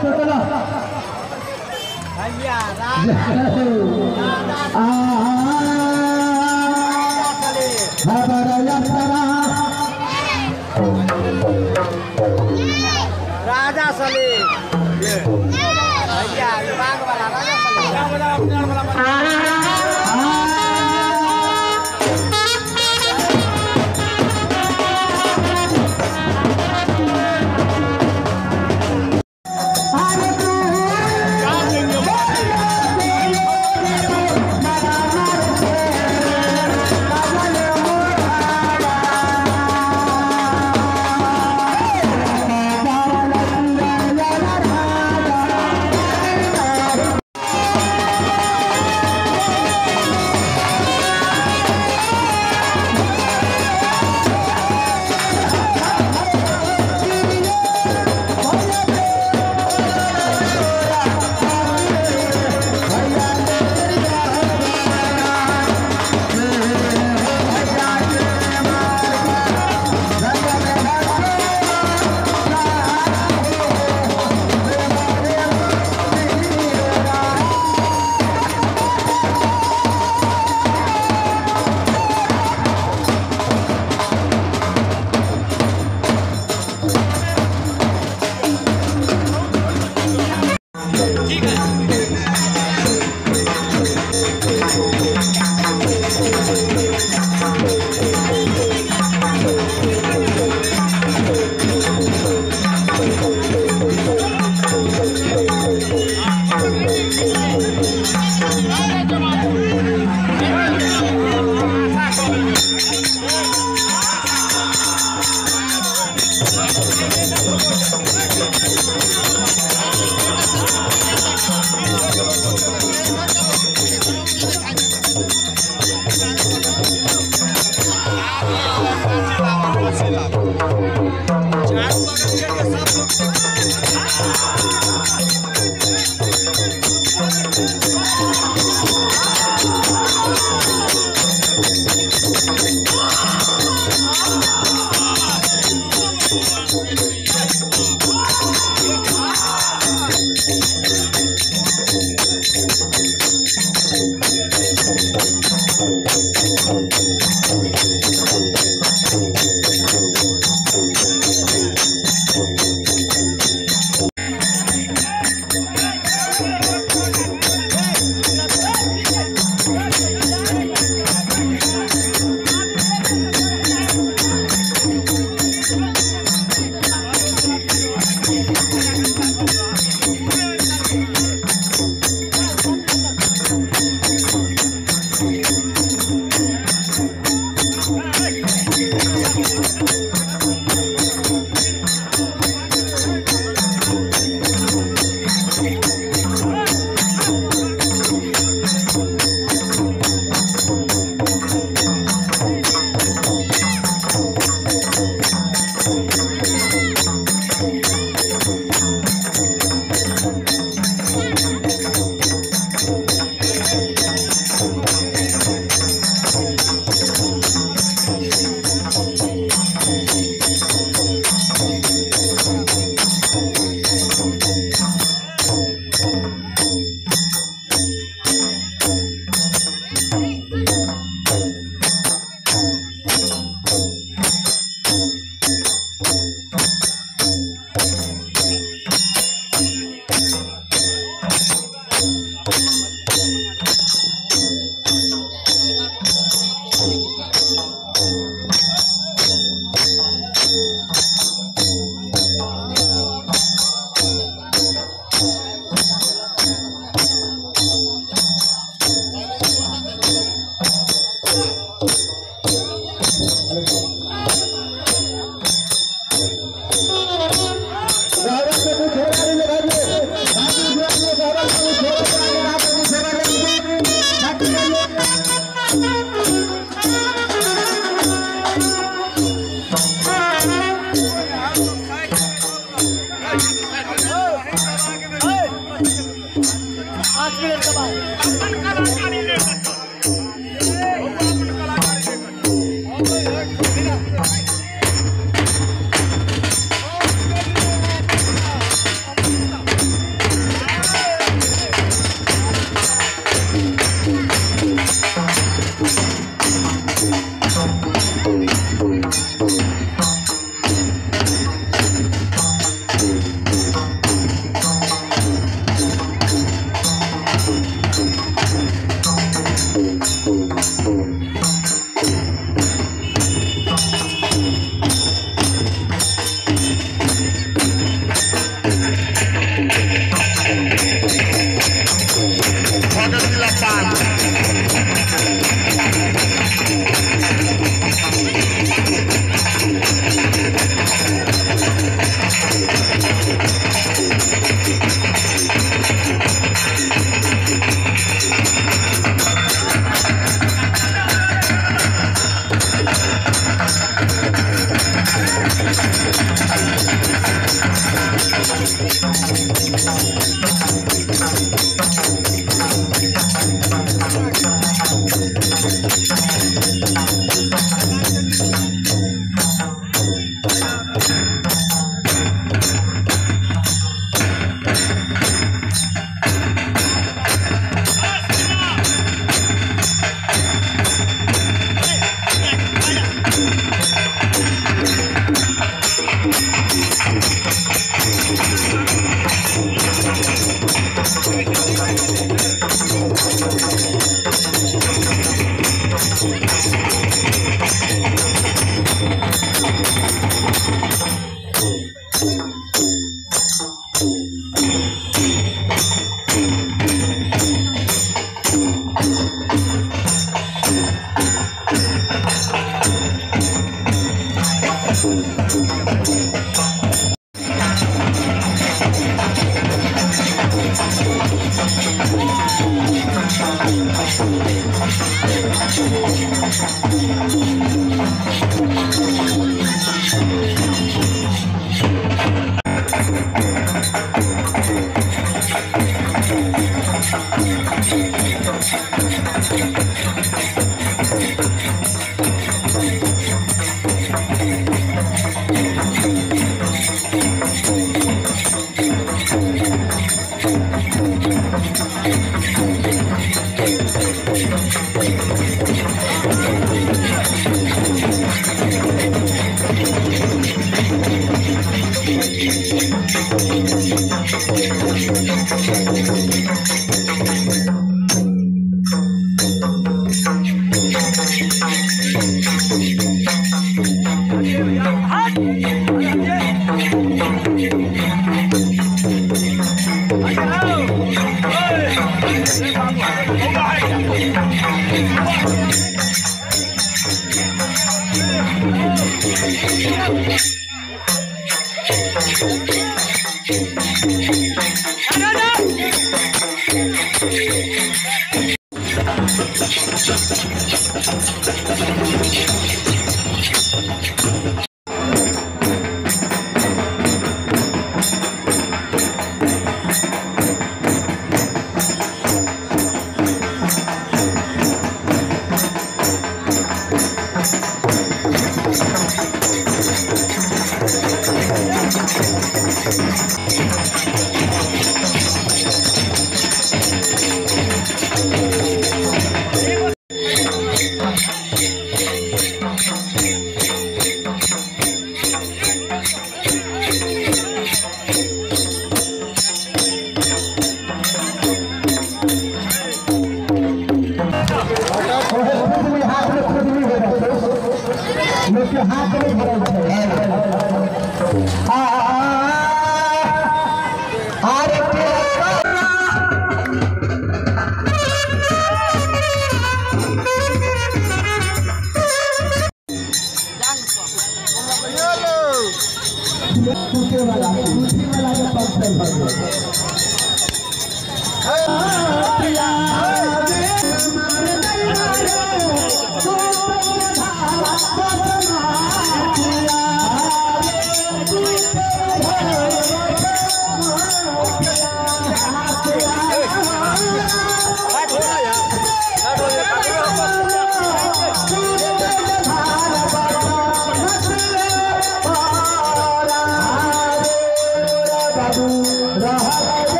चला भैया राजा सलीम भैया बाग वाला राजा सलीम।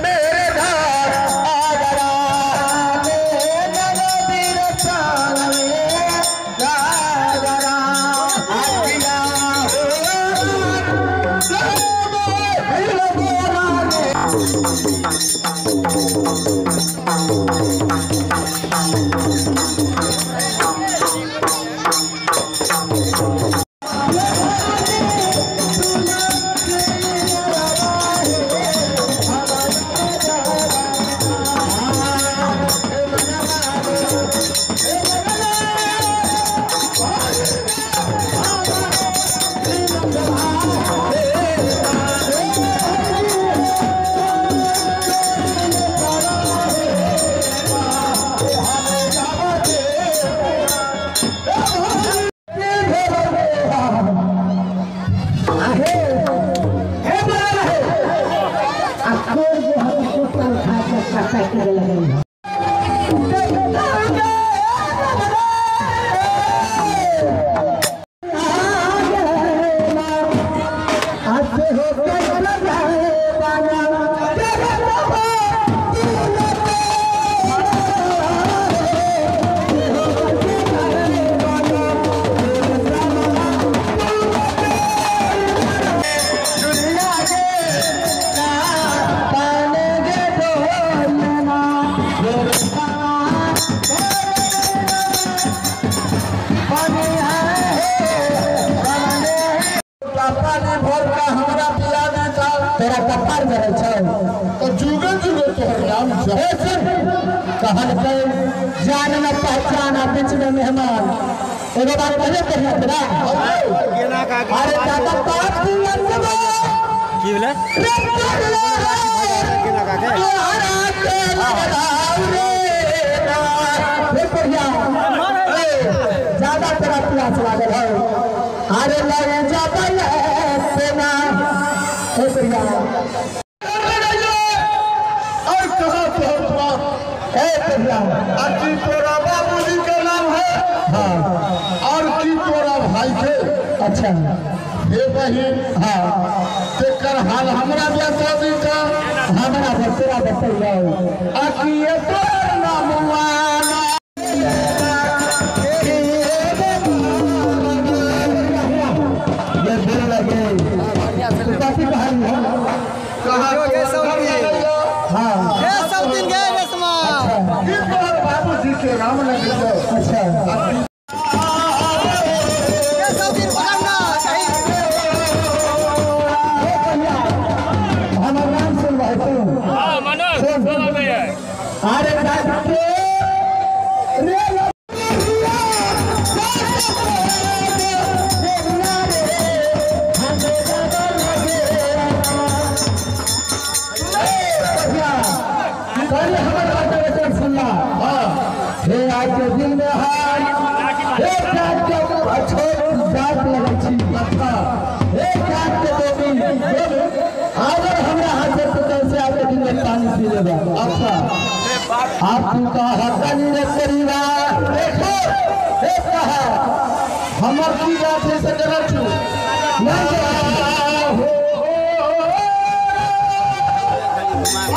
मेरे घर आगरा। पानी भर का हमरा पिया दे तोरा कपार जरै छौ तो जुगे जुगे तोहर नाम छौ। ए सुन कहल के जान न पहचान बीच में मेहमान एगो बात पहले कहिया तोरा। अरे दादा पाप की भेलै ज्यादा तोरा प्यास लागल है। अरे लगे सेना और कहाँ तोहर बाप की तोरा बाबूजी के नाम है। हाँ और की तोरा भाई के। अच्छा हे बहिन। हाँ तेकर हाल हमरा बता दी का हमरा बतरा बतैयो आ की तोर नामुआ ये दिल लगे काफी कहानी है। कहाँ हाँ ये सब दिन गए रेशमा की तोहर बाबूजी के नाम लगैयो। अच्छा ये सब दिन पकड़ना चाहिए। हमार नाम सुन रहे तू। हां मनोज बोल रहे हैं। अरे डॉक्टर रे हे आज के दिन में हाय हे जात के छोट जात लगै छी। अच्छा हे जात के बेटी अगर हमरा हाथ से कैसे आज के दिन में पानी पी लेबा। अच्छा आप तू कहा तनी रे परिवार देखो हे कहा हमर की बात है से करत छु नहीं हो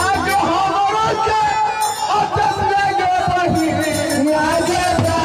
आज हमरो के अटक लगे बहिन आगे खेला।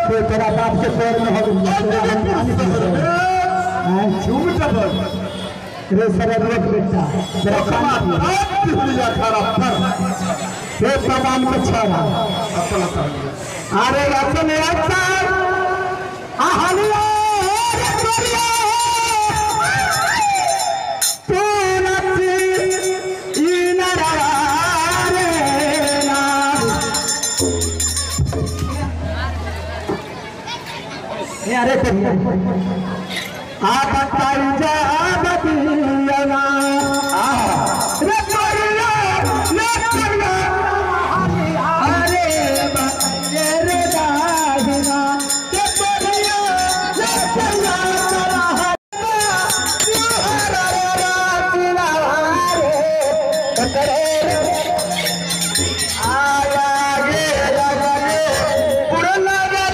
तेरा बाप के पैर में हो झूम जबर रे सरक बेटा तेरा कान खराब हे प्रदान के छाड़ा अरे रतन रतन आहलिया रे करिया तू नची ई नरा रे ना ए अरे करिया आ बताई जा बतिया आ रे करिया रे करिया अरे रे दाहिना ते करिया रे करिया तेरा आया गे गे पुरना गे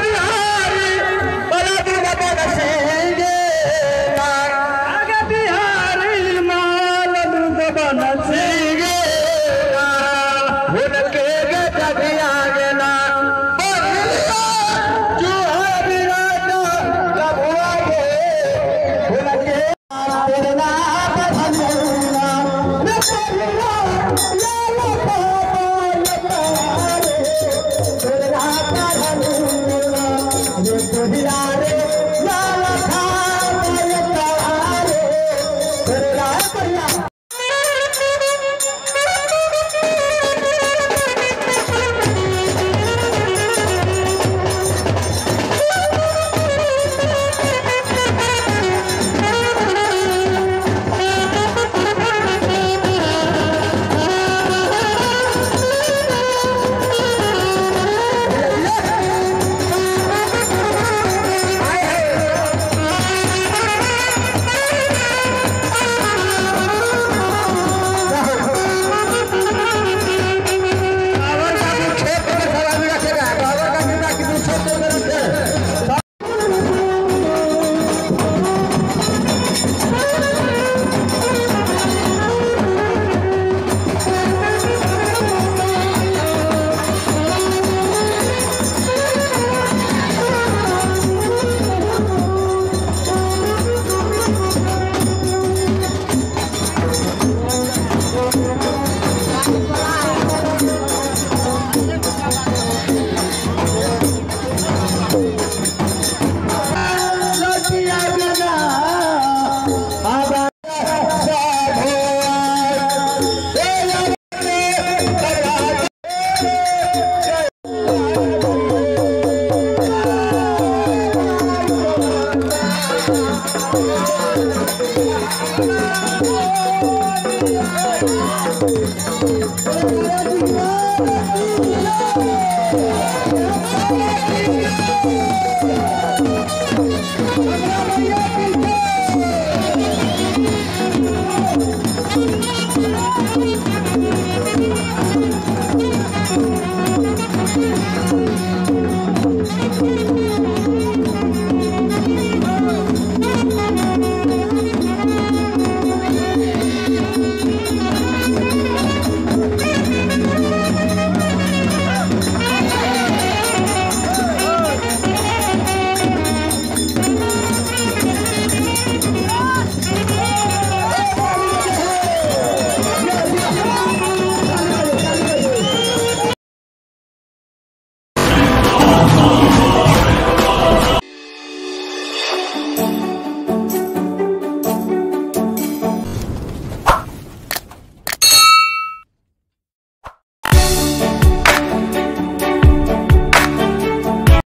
बिहारी बड़ा दिन बन आगे बिहारी माल दूध बन सिंगे उनके गे जगिया गेना जो है विराट कबुआ गे उनके तेरा बधना रे करिया लाल बाबा रे तेरा बधना रे करिया